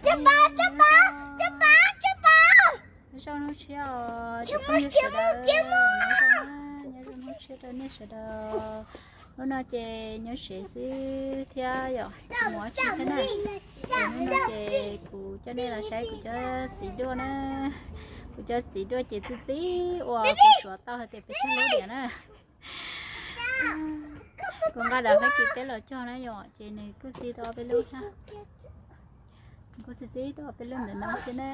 Nyob zoo hnub tshiab os, nyob zoo hnub tshiab rau nej sawv daws. Hnub no ces nyob tsev xwb thiab yom, mus ua tsi thiab na. Ces hnub no ces kuv coj nej los saib kuv cov txiv duaj na. Kuv cov txiv duaj ces txi txiv uas kuv suav tau hais tias peb cog lub diam na. Kuv nqa daim fab kis teb los cog na yom, ces nws kuj txi tau ob peb lub thiab. Kuj txi txi tau ob peb lub ntawm no thiab na.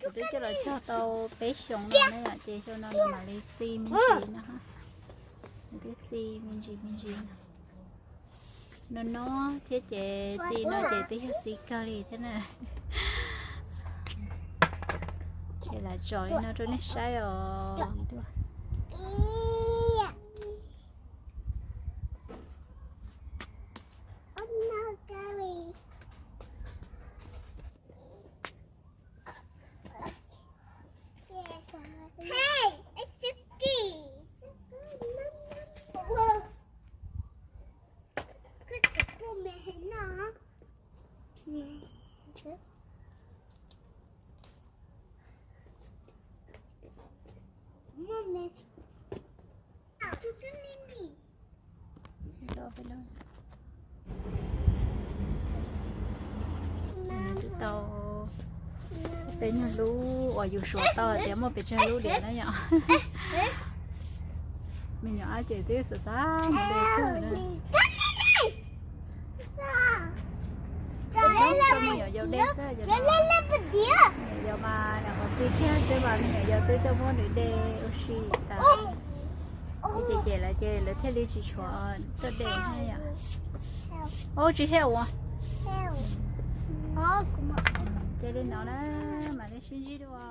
Kuv twb coj los cog tau peb xyoos no na yom, ces xyoo no nws mam li txi me ntsis no. Nws twb txi me ntsis me ntsis no no thiab ces txi no ces twb yog txi kawg li thiab na. Ces lam tsom li no rau nej saib os. Twb tau peb nyuag lub uas yus suav tau tias muaj pes tsawg lub diam na yom. Me nyuam ab ces twb xav xav mus de kawg na. Me nyuam yaus de xwb, me nyuam yaus mas nyuam qhuav txi kiag xwb mas me nyuam yaus twb tuaj muab nws de ua si tas. Ces cem lawv ces lawv thiaj li tsis tshuav tuaj de na yom. Ua tsis hiaj ua. Ces li no na, mam li sib ntsib dua.